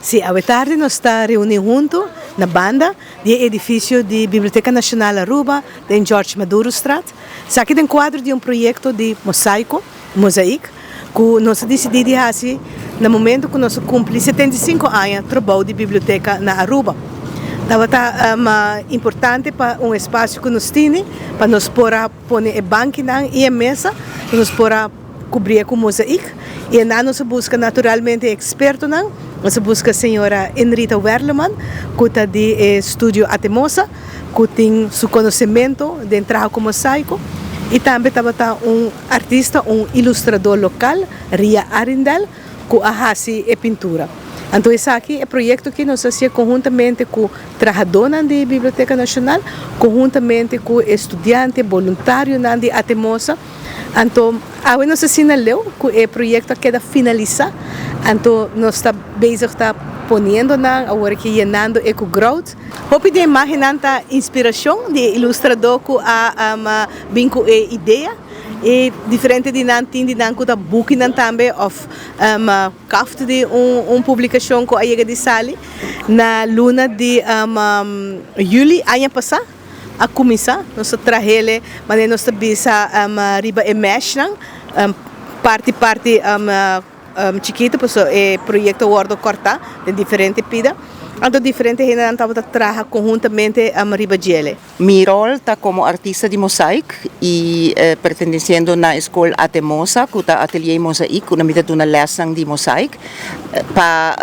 Sí, awe tardi nos ta reuni hunto na banda di e edificio di Biblioteca Nacional Aruba den George Madurostraat. Esaki den cuadro di un proyecto di mosaico, mozaïek, cu nos a dicidi di haci na momento cu nos a cumpli 75 aña trabou di biblioteca na Aruba. Tabata importante pa un espacio cu nos tini pa nos por a pone e bankinan y e mesa, pa nos por a cubrie cu mozaïek. Y einan nos a busca naturalmente expertonan. Nos a busca señora Enrita Werleman, cu ta di e studio Atemosa, cu tin su conocemento den traha cu mosaico. Y tambe tabata un artista, un ilustrador local, Ria Arindel, cu a haci e pintura. Anto esaki, e proyecto aki nos a haci conhuntamente cu trahadornan di Biblioteca Nacional, conhuntamente cu studiante, voluntarionan di Atemosa. Anto, awe nos asina leu cu e proyecto a keda finalisa. Anto nos ta bezig ta poniendo nan, awor aki yenando e cu grout. Hopi di imagennan ta inspiracion di ilustrador cu a bin cu e idea. Y diferente di nan tin di nan cu ta bukinan tambe of kaft di un publicacion cu a yega di sali. Na luna di juli aña pasa a cuminsa, nos a trahele, manera nos ta bisa riba e meshnan, parti parti chikito, pasobra e proyecto a wordo corta den diferente pida. Anto diferente hendenan tabata traha conhuntamente riba djele. Mi rol ta como artista di mozaïek y perteneciendo na school Atemosa, cu ta Atelier Mozaïek, cu mi ta duna lesnan di mozaïek, pa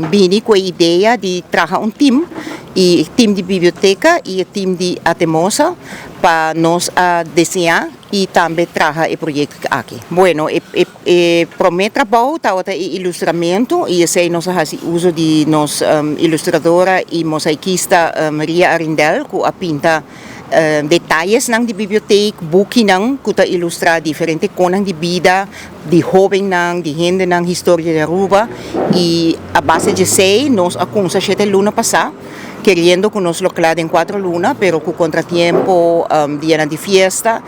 bini cu e idea di traha un team, y team di biblioteca y team di Atemosa, pa nos a diseña y tambe traha e proyecto aki. Bueno, e prome trabou tabata e ilustramento y esey nos a haci uso di nos ilustradora y mosaikista Maria Arindel, cu a pinta detayesnan di biblioteca, bukinan cu ta ilustra diferente cosnan di bida, di hobennan, di hendenan, historia di Aruba. Y a base di esey nos a cuminsa 7 luna pasa, keriendo cu nos lo cla den 4 luna, pero cu contratiempo, dia di fiesta,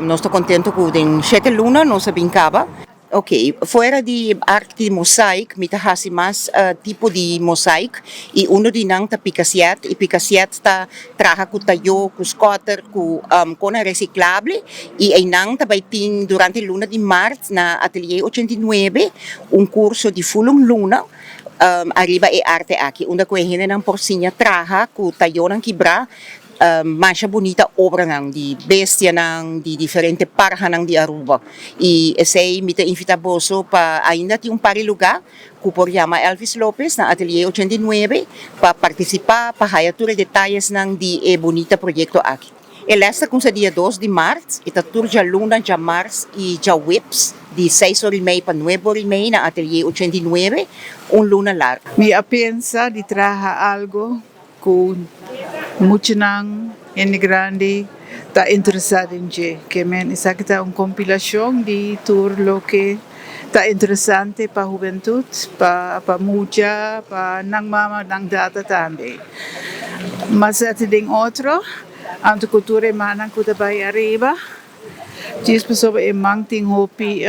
nos ta contento cu den 7 luna nos a bin caba. Ok, fuera di arte di mozaïek, mi ta hasi mas tipo di mozaïek y uno di nan ta picassiet, y picassiet ta traha cu tayo, cu scotter, cu cos reciclable, y einan tambe tin durante luna di maart na Atelier 89 un curso di full un luna ariba e arte aki, unda cu hendenan por siña traha cu tayonan kibra masha bunita obranan di bestianan, di diferente parhanan di Aruba. Y esey mi ta invita boso pa ainda tin un par di lugar cu por yama Elvis Lopez na Atelier 89 pa participa, pa haya tur e detayesnan di e bunita proyecto aki. E les ta cuminsa dia 2 di maart, y ta tur dialuna, diamars y diahuebs di 6 or y mey pa 9 or y mey na Atelier 89, un luna largo. Mi a pensa di traha algo cu muchanan hende grandi ta interesa den dje. Kiermen esaki ta un compilacion di tur loke ta interesante pa hubentud, pa mucha, pa nan mama, nan tata tambe. Mas den otro, anto cu tur e mannan cu ta bay ariba, djis pasobra e man tin hopi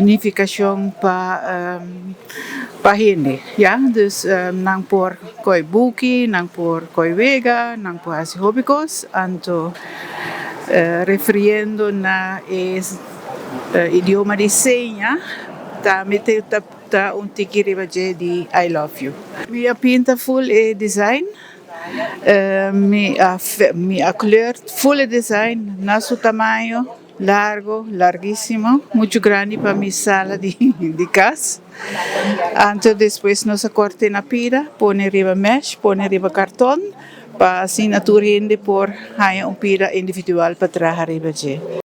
nificacion pa hende, ja? Dus nan por coy buki, nan por coy wega, nan por haci hopi cos, anto refiriendo na e idioma di seña, tambe ta un tiki riba dje di "I love you". Mi a pinta full e design, mi a kleur full e design na su tamaño, largo, larguisimo, mucho grandi pa mi sala di cas. Anto despues nos a corta na pida, pone riba mesh, pone riba carton, pa asina tur hende por haya un pida individual pa traha riba dje.